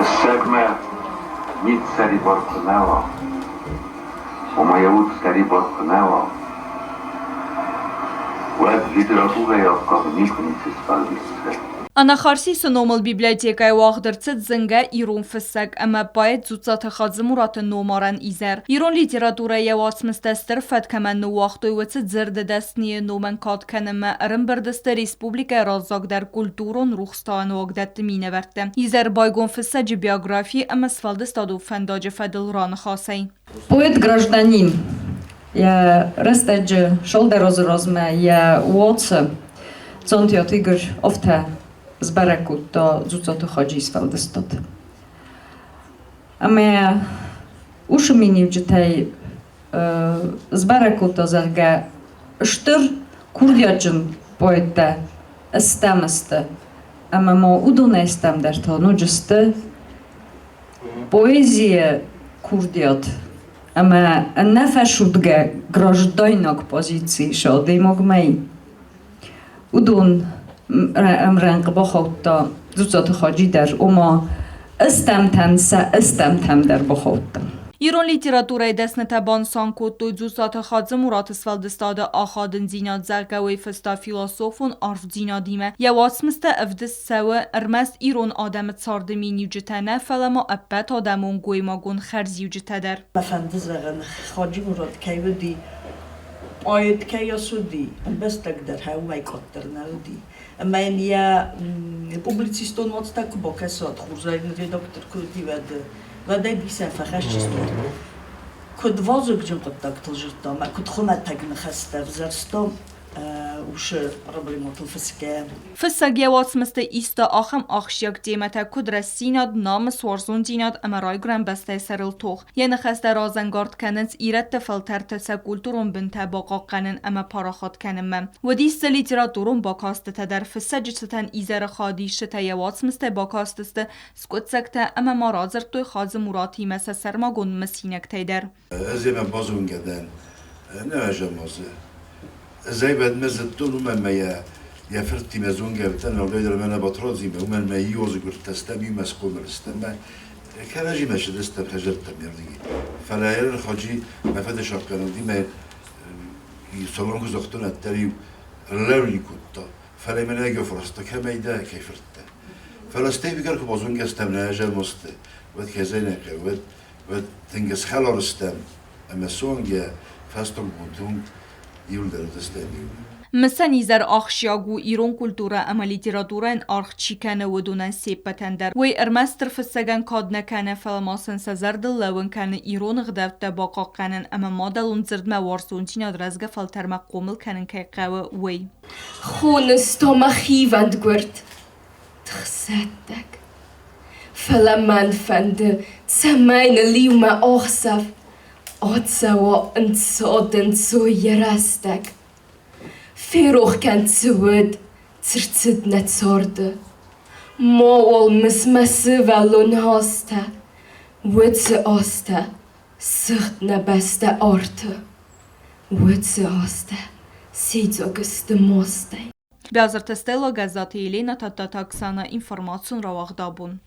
Фыссӕгмӕ мидсӕрибар куы нӕ уа, ома йӕ уд сӕрибар куы нӕ уа, уӕд литературӕйы аккаг никуы ницы сфӕлдисдзӕн. Анахарсисы номыл библиотекӕйы уагъд ӕрцыд зынгӕ ирон фыссӕг ӕмӕ поэт Дзуццаты Хадзымураты номарӕн изӕр. Ирон литературӕйы йӕ уацмыстӕ стыр фӕд кӕмӕн ныууагътой, уыцы дзырды дӕсныйы номӕн кад кӕнынмӕ ӕрӕмбырд сты республикӕйы раззагдӕр культурон рухстауӕн уагдӕтты минӕвӕрттӕ. Изӕр байгом фыссӕджы биографи ӕмӕ сфӕлдыстадон фӕндаджы фӕдыл раныхасӕй. Поэт-гражданин йӕ рӕстӕджы Шолдерозы размӕ йӕ уоцы Цонтиаты Игорь афтӕ сбӕрӕг кодта Дзуццаты Хаджийы сфӕлдыстад. Ӕмӕ уыцы миниуджытӕй сбӕрӕг кодта, зӕгъгӕ, стыр курдиатджын поэттӕ стӕм сты, ӕмӕ ма уыдонӕй стӕмдӕр та ноджы сты поэзийы курдиат ӕмӕ ӕнӕфӕсудгӕ граждайнаг позици ис адӕймагмӕ. Уыдон ӕмрӕнхъ бахаудта Дзуццаты Хаджи дӕр, ома ыстӕмтӕн сӕ ыстӕмтӕм дӕр бахаудта. Ирон литературӕйы дӕснытӕ банысан кодтой Дзуццаты Хадзы-Мураты сфӕлдыстады ахадындзинад, зӕгъгӕ, уый фыста философон арфдзинадимӕ. Йӕ уацмыстӕ ӕвдыст цӕуы ӕрмӕст ирон адӕмы царды миниуджытӕ нӕ, фӕлӕ ма ӕппӕт адӕмон гоймагон хӕрзиуджытӕ дӕр. Мӕ фӕнды зӕгъын, Хаджи-Мурат кӕй уыди, поэт кӕй ацыди, ӕмбӕстаг дӕр уымӕй къаддӕр нӕ уыди. Ӕмӕ йын йӕ публицистон уацтӕ куы бакӕсат, Хурзӕрин редактор куы уыди, уӕд, уӕд ӕй дисӕн фӕхӕсдзыстут. Куыд вазыгджын хъуыддӕгтыл зыдта ӕмӕ куыд хуымӕтӕг ныхӕстӕ ӕвзӕрста, уыцы проблемӕтыл фысгӕ. Фыссӕг йӕ уацмысты иста ахӕм ахсджиаг темӕтӕ, куыд рӕстдзинад, намыс, уарзондзинад ӕмӕ райгуырӕн бӕстӕйы сӕрыл тох. Йӕ ныхӕстӕ разӕнгард кӕнынц ирӕтты фӕлтӕрты сӕ культурон бынтӕ бахъахъхъӕнын ӕмӕ парахат кӕнынмӕ. Уыдис дзы литературон бакастытӕ дӕр, фыссӕджы цытӕн изӕры хайадисджытӕ йӕ уацмыстӕй бакастысты скъуыддзӕгтӕ ӕмӕ ма радзырдтой Хадзы-Муратимӕ сӕ сӕрмагонд мысинӕгтӕй дӕр. Ӕз имӕ базонгӕ дӕн нӕуӕзӕм азы. Ӕз ӕй уӕдмӕ зыдтон, уымӕн мӕ йӕ фырттимӕ зонгӕ уыдтӕн, уӕлдайдӕр мӕнӕ Батрадзимӕ, уымӕн мӕ иозы гуырдтӕ стӕм, иумӕ схъомыл стӕм. Кӕрӕдзимӕ цыдыстӕм хӕдзӕрттӕм не рдыги. Фӕлӕ Ерын Хаджи мӕ фыды сахъгӕнӕндимӕ салон куы загътон, ӕддӕр-иу ӕрлӕууын кодта. Фӕлӕ мӕ нӕ фарста, кӕмӕй дӕ, кӕй фырт дӕ. Фӕлӕ стӕй бигӕр куы базонгӕ стӕм нӕ зӕрмосты, уӕд кӕй нӕ хъӕуы, уӕд уӕд тынг схӕлар стӕм ӕмӕ суанг йӕ фӕстаг бонты онг иуылдӕр уыдыстӕм иумӕ. Мысӕн изӕр ахсджиаг у ирон культурӕ ӕмӕ литературӕйӕн аргъ чи кӕны, уыдонӕн се ппӕтӕн дӕр. Уый ӕрмӕстдӕр фыссӕгӕн кад нӕ кӕны, фӕлӕ ма сын сӕ зӕрдыл лӕууын кӕны ирон ӕгъдӕуттӕ бахъахъхъӕнын ӕмӕ мадӕлон дзырдмӕ уарзондзинад рӕзгӕ фӕлтӕрмӕ хъомыл кӕнын кӕй хъӕуы, уый. Хоныс та мӕ хивӕнд гуырд, тыхсӕттӕг. Фӕлӕ мӕн фӕнды, цӕмӕй ныл иумӕ ӕхсӕв ацӕуа ӕнцад-ӕнцой йӕ рӕстӕг. Ферох кӕн цы уыд, цы рцыд нӕ царды. Мауал мыс мӕ сывӕллон азтӕ, уыцы азтӕ сыгъд нӕ бӕстӕ арты. Уыцы азтӕ седзаг сты мастӕй. Бязырты Стелла, Гӕззаты Елена, Тадтаты Оксана, информацион рауагъдабон.